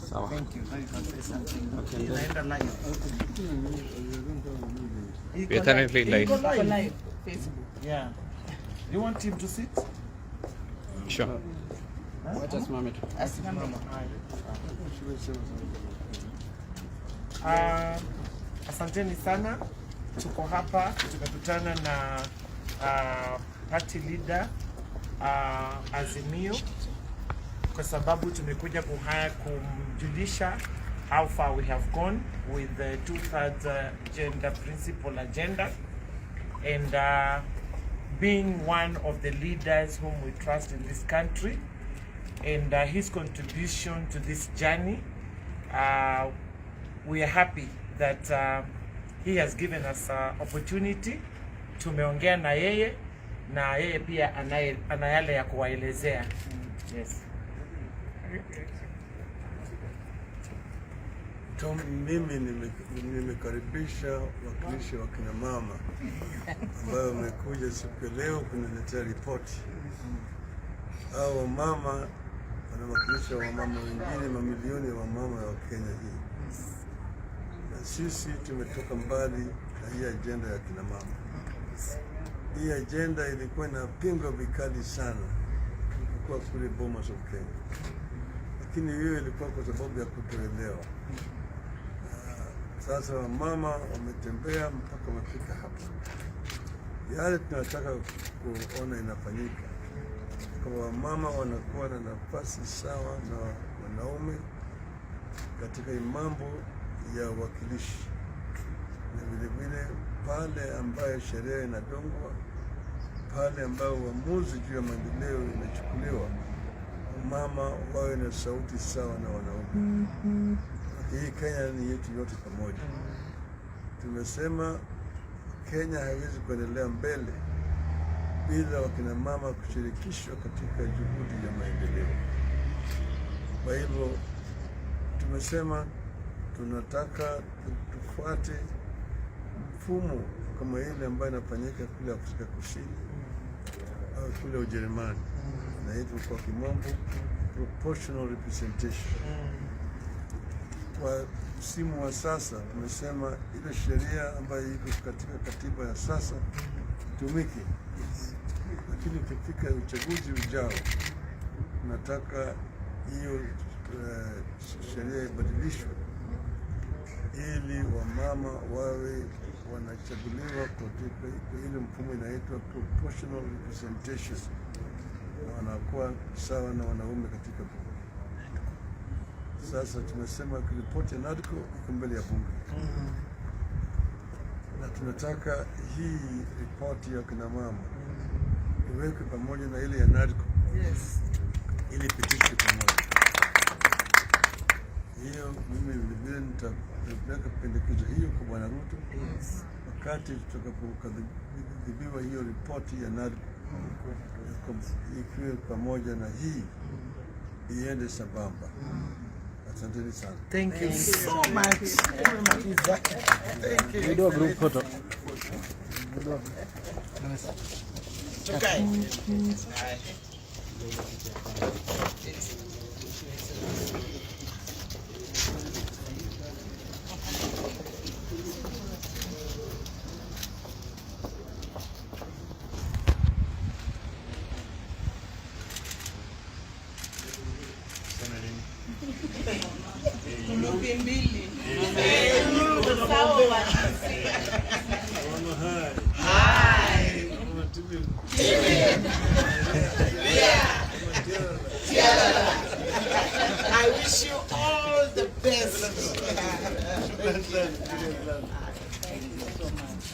Sawa. Thank you. Now you can say something. Okay, Inaenda live. We are currently live. Iko live. Live Facebook. Yeah. You want him to sit? Sure. Wacha asimame tu. Asimame. Asanteni sana. Tuko hapa tumekutana na party leader Azimio kwa sababu tumekuja kuhaya kumjulisha how far we have gone with the two-thirds gender principle agenda and being one of the leaders whom we trust in this country and his contribution to this journey. We are happy that he has given us opportunity. Tumeongea na yeye na yeye pia ana yale ya kuwaelezea. Yes. Tom, mimi nimekaribisha wakilishi wa kina mama ambayo wamekuja siku ya leo kuniletea ripoti. Hao wamama wanawakilisha wamama wengine, mamilioni ya wamama wa Kenya hii, na sisi tumetoka mbali na hii ajenda ya kina mama. Hii ajenda ilikuwa inapingwa vikali sana tulipokuwa kule Bomas of Kenya, lakini hiyo ilikuwa kwa sababu ya kutoelewa. Sasa wamama wametembea mpaka wamefika hapa. Yale tunataka kuona inafanyika kama wamama wanakuwa na nafasi sawa na wanaume katika mambo ya uwakilishi, na vilevile pale ambayo sheria inadongwa, pale ambayo uamuzi juu ya maendeleo inachukuliwa, mama wawe na sauti sawa na wanaume. Hii Kenya ni yetu yote pamoja. Tumesema Kenya haiwezi kuendelea mbele bila wakina mama kushirikishwa katika juhudi ya maendeleo. Kwa hivyo tumesema tunataka tufuate mfumo kama ile ambayo inafanyika kule Afrika Kusini au kule Ujerumani, inaitwa kwa kimombo proportional representation. Kwa msimu wa sasa tumesema ile sheria ambayo iko katika katiba ya sasa itumike, lakini ukifika uchaguzi ujao tunataka hiyo sheria ibadilishwe ili wamama wawe wanachaguliwa katika ile mfumo inaitwa proportional representation, na wanakuwa sawa na wanaume katika bunge. Sasa tumesema ripoti ya NADCO iko mbele ya bunge na tunataka hii ripoti ya kina mama iwekwe pamoja na ile ya NADCO ili ipitishwe pamoja. Hiyo mimi vilevile nitapeleka pendekezo hiyo kwa Bwana Ruto wakati tutakapokabidhiwa hiyo ripoti ya NADCO ikiwe pamoja na hii iende sambamba. Asanteni sana. Thank you so much. Thank you. We do a group photo. Tukae. Thuluthi mbili. Sawa wa Mama, hi. Mama, tibi. I wish you all the best. Shukran sana, shukran sana. Thank you so much.